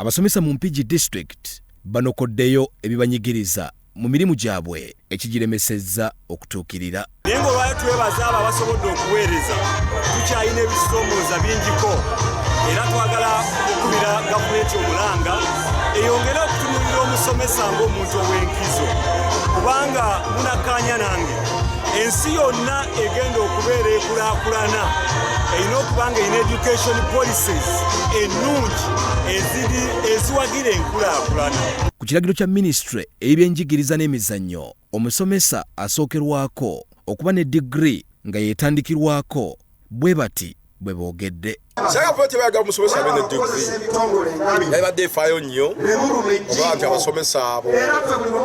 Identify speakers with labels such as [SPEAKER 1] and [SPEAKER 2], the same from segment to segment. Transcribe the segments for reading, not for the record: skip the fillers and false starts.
[SPEAKER 1] Abasomesa mu Mpigi District banokoddeyo ebibanyigiriza mu mirimu gyabwe ekigiremesezza okutuukirira.
[SPEAKER 2] Naye ng'olwayo twebaza abo abasobodde okuweereza, tukyalina ebisoomooza bingiko era twagala okukubira gavumenti omulanga eyongere okutunuulira omusomesa ng'omuntu ow'enkizo, kubanga munakkaanya nange ensi yonna egenda okubeera ekulaakulana erina okuba nga erina education policies ennungi eziwagira enkulaakulana.
[SPEAKER 1] Ku kiragiro kya minisitule ey'ebyenjigiriza n'emizannyo, omusomesa asookerwako okuba ne digiri nga yeetandikirwako, bwe bati bwe boogedde.
[SPEAKER 3] Singa gavumenti ebayaga omusomesa abe ne digiri, yalibadde efaayo nnyo okulaba nti abasomesa abo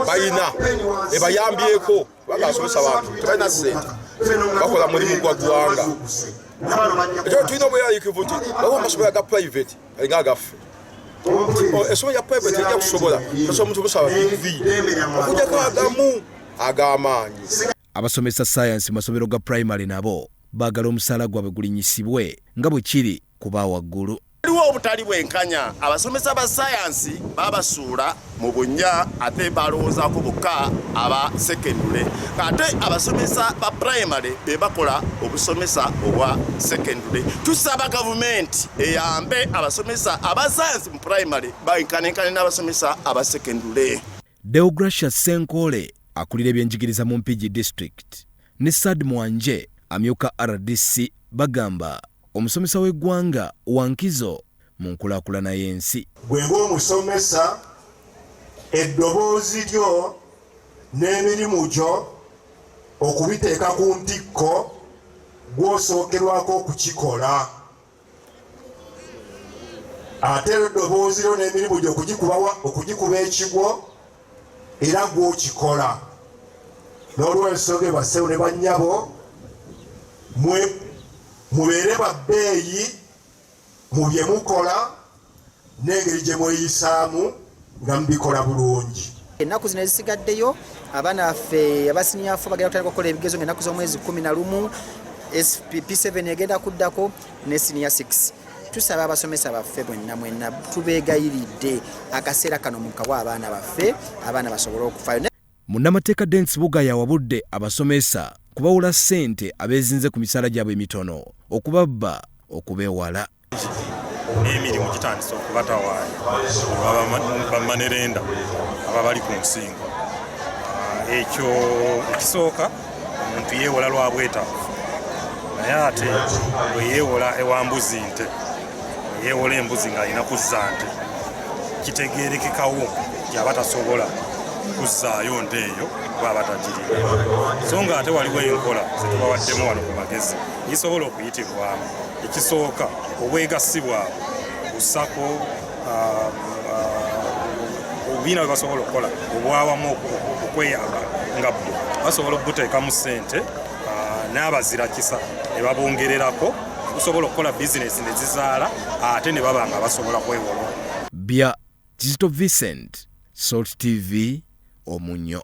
[SPEAKER 3] balina ebayambyeko, kubanga abasomesa bantu tebalina ssente, bakola mulimu gwa ggwanga. Ekyo tulina obweraliikirivu nti waliwo amasomero aga private alinga agaffe. Essomero lya private ejja kusobola sobola omuntu busaba digiri okujjako agamu ag'amaanyi.
[SPEAKER 1] Abasomesa sayansi mu masomero ga pulayimale nabo baagala omusaala gwabwe gulinnyisibwe nga bwe kiri ku ba waggulu.
[SPEAKER 4] Waliwo obutali bwenkanya, abasomesa ba sayansi babasuula mu bunnya ate balowoozaako bokka aba sekendule, ate abasomesa ba pulayimale be bakola obusomesa obwa sekendule. Tusaba gavumenti eyambe abasomesa aba sayansi mu pulayimale baenkanenkane n'abasomesa aba sekendule.
[SPEAKER 1] Deogratius Ssenkoole akulira ebyenjigiriza mu Mpigi District ne Saad Mwanje amyuka rdc bagamba omusomesa w'eggwanga wa nkizo mu nkulaakulana y'ensi.
[SPEAKER 5] Gwe ng'omusomesa, eddoboozi lyo n'emirimu gyo okubiteeka ku ntikko gw'osookerwako okukikola. Ate era eddoboozi lyo n'emirimu gyo okugikuba ekigwo era gw'okikola. N'olwensonga eyo bassebo ne bannyabo, mwe mubeere ba bbeeyi mu bye mukola n'engeri gye mweyisaamu nga mubikola bulungi.
[SPEAKER 6] Ennaku zino ezisigaddeyo abaana baffe aba siniya 4 bagenda kutandika okukola ebigezo ng'ennaku z'omwezi 11, P7 egenda kuddako ne siniya 6. Tusaba abasomesa baffe mwenna mwenna tubeegayiridde akaseera kano mukawa abaana baffe, abaana basobole okufaayo.
[SPEAKER 1] Munnamateeka Denis Bugaya awabudde abasomesa ku bawola ssente abeezinze ku misaala gyabwe emitono okubabba okubeewala.
[SPEAKER 7] N'emirimu gitandise okubatawaanya olwa bamanerenda ababali ku nsingo. Ekyo ekisooka omuntu yeewola lwa bwetaavu, naye ate bwe yeewola ewa mbuzi nte, yeewola embuzi ng'alina kuzza nte, kitegeerekekawo nti aba tasobola kuzzaayo nte eyo kuba aba tagirina. So nga ate waliwo enkola zetubawaddemu wano ku magezi ezisobola okuyitibwamu. Ekisooka, obwegassi bwabwe busako obubiina bwe basobola okukola obwawamu okweyamba nga bo basobola okubuteekamu ssente n'abazirakisa ne babongererako, busobola okukola bizinesi ne zizaala ate ne baba nga basobola kwewola.
[SPEAKER 1] Bya Kizito Vincent, Salt TV, Omunyo.